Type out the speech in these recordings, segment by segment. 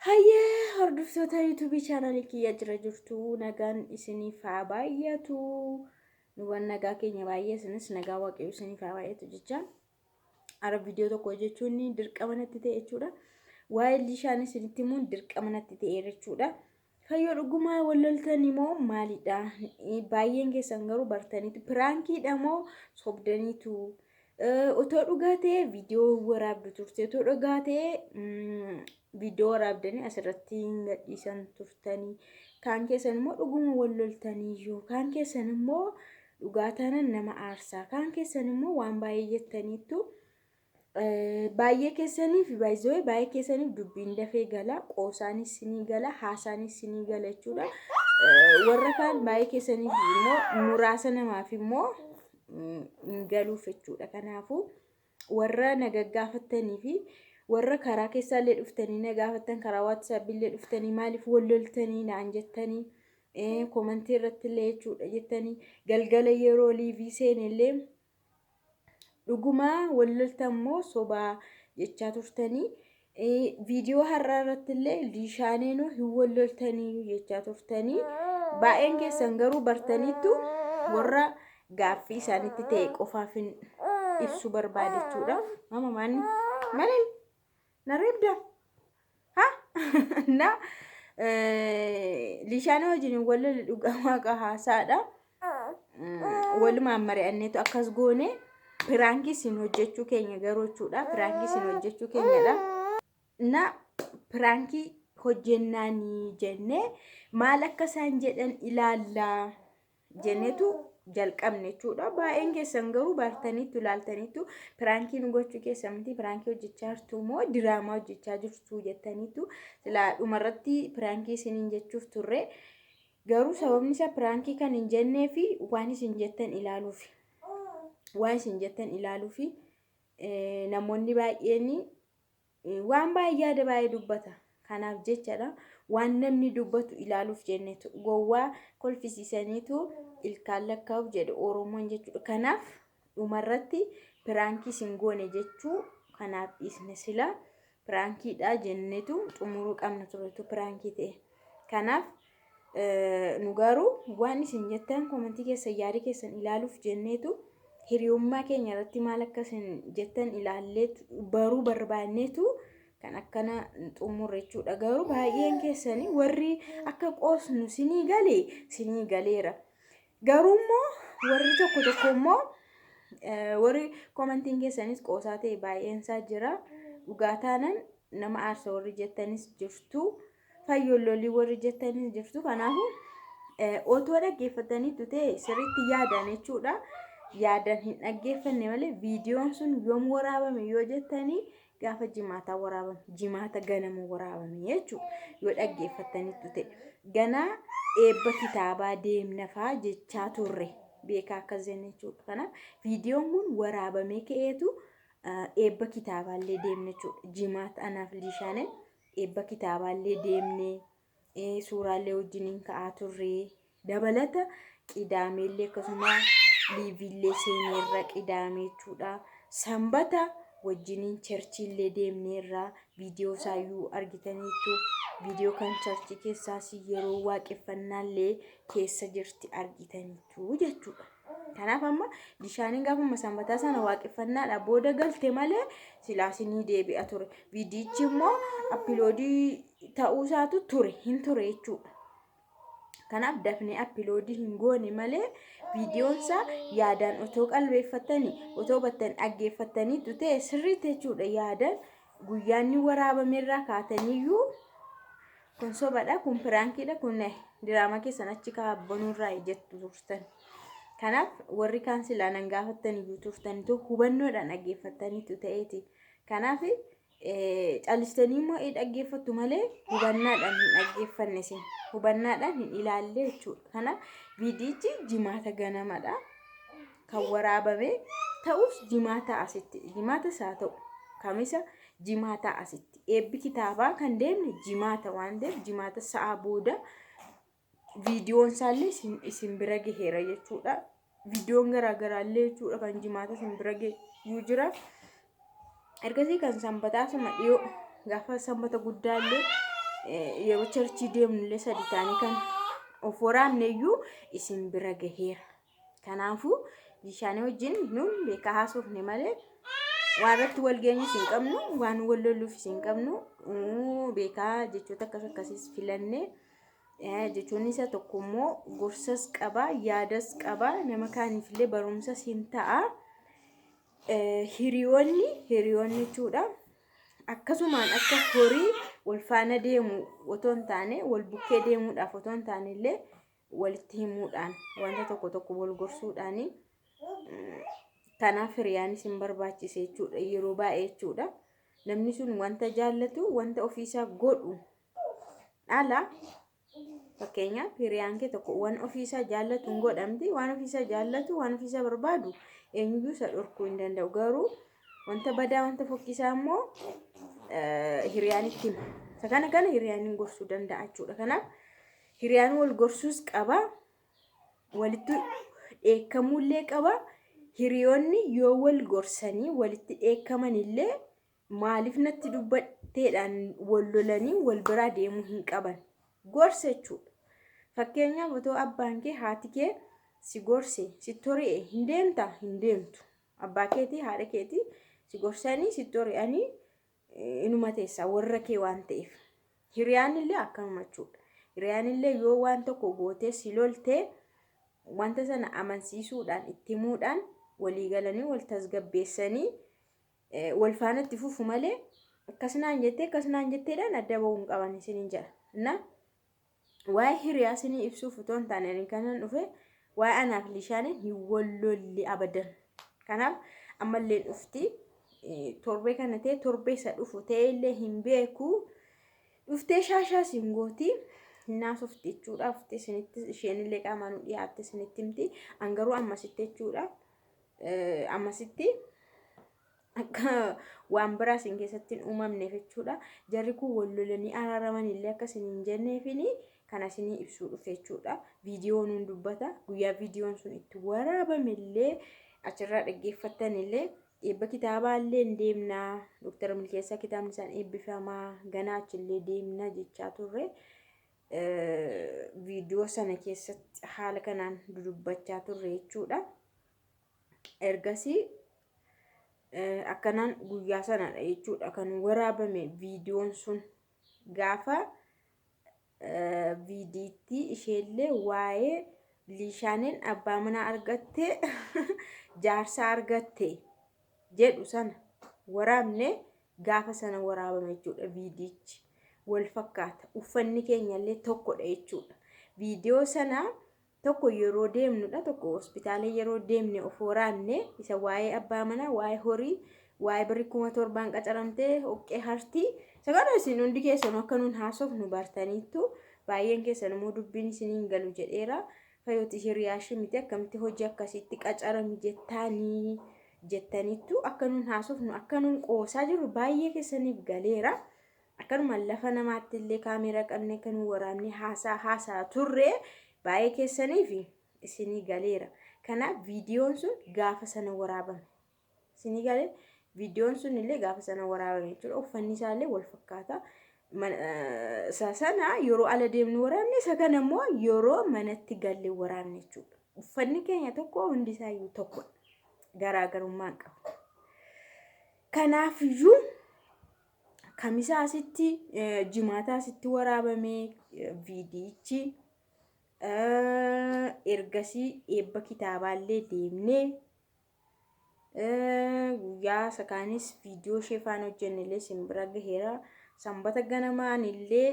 Hayyee hordoftoota yuutuubii chaanalii kiyya jira jirtu nagaan isiniif haa baay'atu. Nuwan nagaa keenya baay'ee isinis nagaa waaqayyo isiniif haa baay'atu jecha. Ara viidiyoo tokko hojjechuun dirqama natti ta'e jechuudha. Waa'ee Lishaan isinitti himuun dirqama natti ta'e jechuudha. Fayyoo dhugumaa wal loltanii moo maalidha? Baay'een keessan garuu bartaniitu piraankiidha moo sobdaniitu? Otoo dhugaa ta'ee viidiyoo waraabdu turte. Otoo dhugaa ta'ee viidiyoo waraabdanii asirratti hin gadhiisan turtanii. Kaan keessan immoo dhuguma wal loltaniiyyuu. Kaan keessan immoo dhugaa taanaan nama aarsaa. Kaan keessan immoo waan baay'ee jettaniittu. Baay'ee keessaniif baay'ee baay'ee keessaniif dubbiin dafee gala. Qoosaanis sinii gala. Haasaanis sinii gala jechuudha. Warra kaan baay'ee keessaniif immoo muraasa namaaf immoo hin galuuf jechuudha. Kanaafuu warra na gaggaafattanii fi warra karaa keessaallee dhuftanii na gaafattan karaa waatsaappiillee dhuftanii maaliif wal loltanii naan jettanii komantii irrattillee jechuudha jettanii galgala yeroo liivii seenellee dhugumaa wal loltan moo sobaa jechaa turtanii viidiyoo har'aa irrattillee liishaaneenuu hin wal loltanii jechaa turtanii baay'een keessan garuu bartaniittu warra gaaffii isaanitti ta'e qofaaf hin ibsu barbaade jechuudha. Mama maanni malee na reebda ha na liishaanee wajjin hin wal lolle dhugaa waaqa haasaadha. Walumaan mari'anneetu akkas goone piraankii isin hojjechuu keenya garuu jechuudha. Piraankii isin hojjechuu keenyadha. Na piraankii hojjennaanii jennee maal akka isaan jedhan ilaallaa jenneetu jalqabne jechuudha. Baay'een keessan garuu bartaniittu ilaaltaniittu piraankii nu gochuu keessan miti piraankii hojjechaa jirtu moo diraamaa hojjechaa jirtu jettaniittu silaa dhumarratti piraankii isiniin jechuuf turre. Garuu sababni isaa piraankii kan hin jennee fi waan isin jettan ilaaluufi. Waan isin jettan ilaaluufi namoonni baay'een waan baay'ee yaada baay'ee dubbata. Kanaaf jechadha waan namni dubbatu ilaaluuf jennetu gowwaa kolfisiisaniitu ilkaan lakkaa'uuf jedhe Oromoon jechuudha. Kanaaf dhumarratti piraankii isin goone jechuu kanaaf dhiisne sila piraankiidha jennetu xumuruu qabna turetu piraankii ta'e. Kanaaf nu garuu waan isin jettan komentii keessan yaada keessan ilaaluuf jenneetu hiriyummaa keenya irratti maal akka isin jettan ilaallee baruu barbaanneetu kan akkana xumurre jechuudha. Garuu baay'een keessanii warri akka qoosnu sinii galee sinii galeera. Garuu immoo warri tokko tokko immoo warri komentiin keessanis qoosaa ta'e baay'een isaa jira. Dhugaa taanan nama aarsa warri jettanis jirtu. Fayyollolii warri jettanis jirtu. Kanaafuu otoo dhaggeeffataniitu ta'e sirriitti yaadan jechuudha. Yaadan hin dhaggeeffanne malee viidiyoon sun yoom waraabame yoo jettanii gaafa jimaataa waraabame jimaata ganama waraabame jechuudha yoo dhaggeeffattanitti ta'e ganaa eebba kitaabaa deemna faa jechaa turre beekaa akkas jenne jechuudha kanaaf viidiyoon kun waraabamee ka'eetu eebba kitaabaallee deemne jechuudha jimaata anaaf liishaaneen eebba kitaabaallee deemne suuraallee wajjiniin ka'aa turre dabalata qidaameellee akkasuma liiviillee seeneerra qidaamee jechuudha. Sanbata wajjiniin cherchiillee deemneerra viidiyoo isaayyuu argitaniittu viidiyoo kan cherchii keessaas yeroo waaqeffannaallee keessa jirti argitaniittu jechuudha. Kanaaf amma bishaaniin gaafuma sanbataa sana waaqeffannaadha booda galte malee silaa isinii deebi'a ture. Viidiyichi immoo appiloodii ta'uusaatu ture hin ture jechuudha. Kanaaf dafnee appiloodii hin goone malee viidiyoon isaa yaadaan otoo qalbeeffattanii otoo hubattan dhaggeeffattaniitu ta'e sirriitti jechuudha yaadaan guyyaan inni waraabame irraa kaataniyyuu kun sobadha kun piraankiidha kun diraamaa keessan achi kaabbanuurraa jettu turtan. Kanaaf warri kaan silaa nan gaafattan iyyuu turtanitu hubannoodhaan dhaggeeffattaniitu ta'eeti. Kanaaf Callistanii immoo ee dhaggeeffattu malee hubannaadhaan hin dhaggeeffanne isin hubannaadhaan hin ilaalle jechuudha. Kanaaf viidiyichi jimaata ganamadha kan waraabame ta'us jimaata asitti jimaata isaa ta'u kamisa jimaata asitti eebbi kitaabaa kan deemne jimaata waan ta'eef jimaata sa'a booda viidiyoon isaallee isin bira gaheera jechuudha. Viidiyoon garaagaraallee jechuudha kan jimaata isin bira gahuu jira. Ergasii kan sanbataa suma dhiyoo gaafa sanbata guddaallee Yeroo churchii deemnullee sadi taanee kan of waraabne iyyuu isin bira gaheera. Kanaafuu bishaanii wajjin nun beekaa haasofne malee waan irratti wal geenyus hin qabnu, waan wal lolluufis hin qabnu. Beekaa jechoota akkas akkasiis filannee jechoonni isa tokko immoo gorsas qaba, yaadas qaba, nama kaaniifillee barumsas hin ta'a. Hiriyoonni hiriyoonni jechuudha. Akkasumaan akka horii wal faana deemu otoo hin taane, wal bukkee deemuudhaaf otoo hin taane illee walitti himuudhaan, wanta tokko tokko wal gorsuudhaan, kanaaf hiriyaanis hin barbaachise jechuudha yeroo baay'ee jechuudha. Namni sun wanta jaallatu, wanta ofiisaa godhu ala. Fakkeenyaaf, hiriyaan kee tokko waan ofiisaa jaallatu hin godhamti. Waan ofiisaa jaallatu, waan ofiisaa barbaadu eenyuyyuu isa dhorkuu hin danda'u. Garuu wanta badaa, wanta fokkisaa immoo hiriyaan itti hima. Isa kana kana hiriyaan hin gorsuu danda'a jechuudha. Kanaaf hiriyaan wal gorsuus qaba. Walitti dheekkamuullee qaba. Hiriyoonni yoo wal gorsanii walitti dheekkaman illee maaliif natti dubbatteedhaan wal lolanii wal biraa deemuu hin qaban. Gorsa jechuudha. Fakkeenyaaf, otoo abbaan kee, haati kee si gorse, sitti hori'e, hin deemtaa? Hin deemtu. Abbaa keetii, haadha keetii si gorsanii sitti hori'anii inuma teessaa warra kee waan ta'eef. Hiriyaan illee akkanuma jechuudha. Hiriyaan illee yoo waan tokko gootee si loltee, wanta sana amansiisuudhaan, itti himuudhaan, walii galanii wal tasgabbeessanii wal faana itti fufu malee akkasnaan jettee akkasnaan jetteedhaan adda bahuu hin qaban isiniin jedha. Na waa'ee hiriyaa isinii ibsuuf otoo hin taane ani kanan dhufe waa'ee anaaf Lishaaniin hin wallolle abadan. Kanaaf ammallee dhufti, torbee kana ta'e, torbee isa dhufu ta'e illee hin beeku. Dhuftee shaashaa isin gooti. Naasofti jechuudha. Dhuftee isinitti, isheen illee qaamaan nu dhiyaatte isinitti himti. An garuu ammasitti jechuudha. Ammasitti akka waan biraa isin keessatti hin uumamneef jechuudha. Jarri kun wal lolanii araaraman illee akka isin hin jenneefini kana isinii ibsuu dhufe jechuudha. Viidiyoon nun dubbata. Guyyaa viidiyoon sun itti waraabame illee achirraa dhaggeeffattan illee eebba kitaabaa illee hin deemnaa. Dooktar Milkeessaa kitaabni isaan eebbifamaa ganaa achillee deemna jechaa turre. Viidiyoo sana keessatti haala kanaan dudubbachaa turre jechuudha. Ergasii akkanaan guyyaa sanadha jechuudha kan waraabame viidiyoon sun, gaafa viidiitti isheellee waa'ee Liishaaneen abbaa manaa argatte, jaarsa argatte jedhu sana waraabne, gaafa sana waraabame jechuudha viidiyichi. Wal fakkaata. Uffanni keenyallee tokkodha jechuudha. Viidiyoo sana tokko yeroo deemnudha, tokko hospitaala yeroo deemne of waraabne, isa waa'ee abbaa manaa, waa'ee horii, waa'ee birrii 7,000 qacaramtee hoqqee hartii, isa kana isin hundi keessan akka nuun haasofnu bartaniittu. Baay'een keessan immoo dubbiin isiniin galu jedheera. Fayooti hiriyaashii miti, akkamitti hojii akkasiitti qacarami jettaanii jettaniittu. Akka nuun haasofnu, akka nuun qoosaa jirru baay'ee keessaniif galeera. Akkanuma lafa namaatti illee kaameeraa qabne akka nu waraabne haasaa haasaa turre baay'ee keessaniif isinii galeera. Kanaaf viidiyoon sun gaafa sana waraabame. Isinii galee, viidiyoon sun illee gaafa sana waraabame jechuudha. Uffanni isaa illee wal fakkaata. Isa sana yeroo ala deemnu waraabne, isa kana immoo yeroo manatti galle waraabne jechuudha. Uffanni keenya tokko, hundi isaayyuu tokkodha. Garaagarummaa hin qabu. Kanaafiyyuu kamisaa asitti, jimaataa asitti waraabame viidiyichi. Ergasii eebba kitaabaallee deemnee guyyaa isa kaanis viidiyoo ishee faana hojjenne illee isin bira gaheera. Sanbata ganamaan illee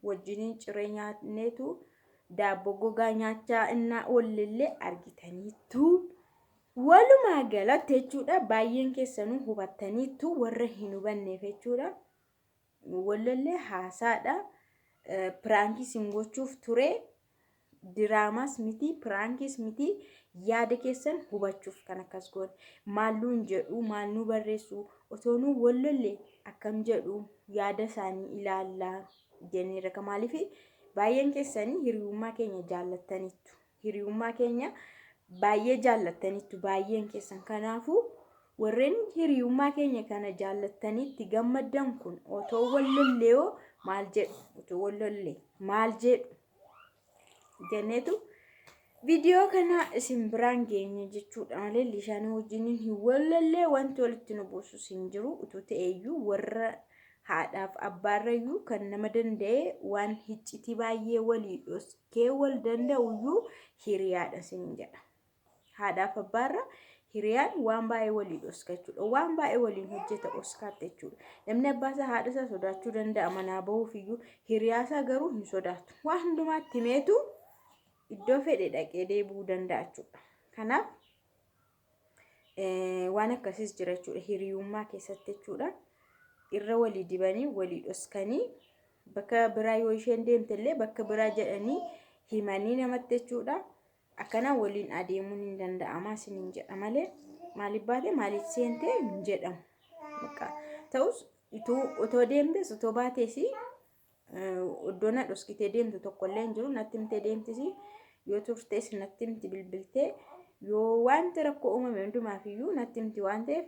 wajjiniin ciree nyaanneetu daabboo gogaa nyaachaa innaa oollellee argitaniittu. Walumaa galatti jechuudha baay'een keessanuu hubattaniittu, warra hin hubanneef jechuudha. Wallallee haasaadha. Piraankii isin gochuuf ture. Diraamaas miti, piraankiis miti, yaada keessan hubachuuf kan akkas goone. Maal nuun jedhu, maal nu barreessu, otoo nu wallolle akkam jedhu, yaada isaanii ilaallaa jenneerra. Maaliif baay'een keessanii hiriyummaa keenya jaallattaniittu. Hiriyummaa keenya baay'ee jaallattaniittu baay'een keessan. Kanaafuu warreen hiriyummaa keenya kana jaallattaniitti gammaddan kun otoo wal lolleeyoo Maal jedhu utuu wal lolle maal jedhu jenneetu viidiyoo kana isin biraan geenye jechuudha malee Lishaan wajjin hin wallallee wanti walitti nu buusus hin jiru. Utuu ta'eeyyuu warra haadhaaf abbaarrayyuu kan nama danda'e waan hiccitii baay'ee walii dhoskee wal danda'uyyuu hiriyaadha isin jedha. Haadhaaf abbaarra hiriyaan waan baay'ee walii dhoska jechuudha. Waan baay'ee waliin hojjeta dhoskaatti jechuudha. Namni abbaasaa haadhasaa sodaachuu danda'a manaa bahuuf iyyuu hiriyaasaa garuu hin sodaatu. Waan hundumaatti himeetu iddoo fedhe dhaqee deebi'uu danda'a jechuudha. Kanaaf waan akkasiis jira jechuudha hiriyummaa keessatti jechuudha. Irra walii dibanii walii dhoskanii bakka biraa yoo isheen deemte illee bakka biraa jedhanii himanii namatti jechuudha. Akkanaan waliin adeemuun hin danda'ama isiniin jedha malee maaliif baate maaliif seente hin jedhamu. Bakka ta'us otoo deemtes otoo baatees iddoo na dhoskitee deemtu tokkollee hin jiru natti himtee deemtis yoo turtes natti himti bilbiltee yoo wanti rakkoo uumame hundumaaf iyyuu natti himti waan ta'eef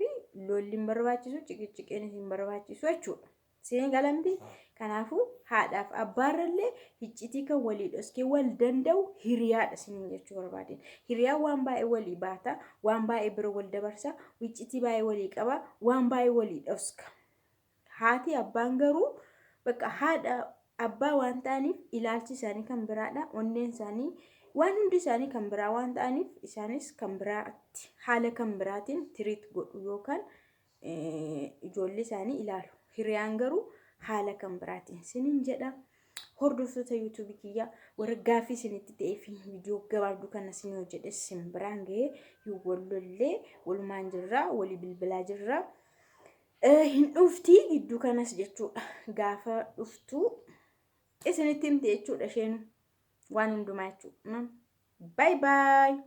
lolli hin barbaachisu ciqiciqeen hin barbaachisu jechuudha. Siin galamti kanaafuu haadhaaf abbaarrallee hiccitii kan walii dhoskee wal danda'u hiriyaadha isiniin jechuu barbaadeen. Hiriyaan waan baay'ee walii baata, waan baay'ee bira wal dabarsa, hiccitii baay'ee walii qaba, waan baay'ee walii dhoska. Haati abbaan garuu bakka haadha abbaa waan ta'aniif ilaalchi isaanii kan biraadha. Onneen isaanii waan hundi isaanii kan biraa waan ta'aniif isaanis kan biraatti haala kan biraatiin tiriit godhu yookaan ijoollee isaanii ilaalu. Hiriyaan garuu haala kan biraatiin sinin jedha. Hordoftoota yuutuubii kiyyaa warra gaaffii isinitti ta'ee fi viidiyoo gabaabduu kana isin hojjedhe isin biraan ga'ee hin wallollee walumaan jirra walii bilbilaa jirra. Hin dhufti gidduu kanas jechuudha. Gaafa dhuftu isinitti himti jechuudha isheen waan hundumaa jechuudha. Bye bye.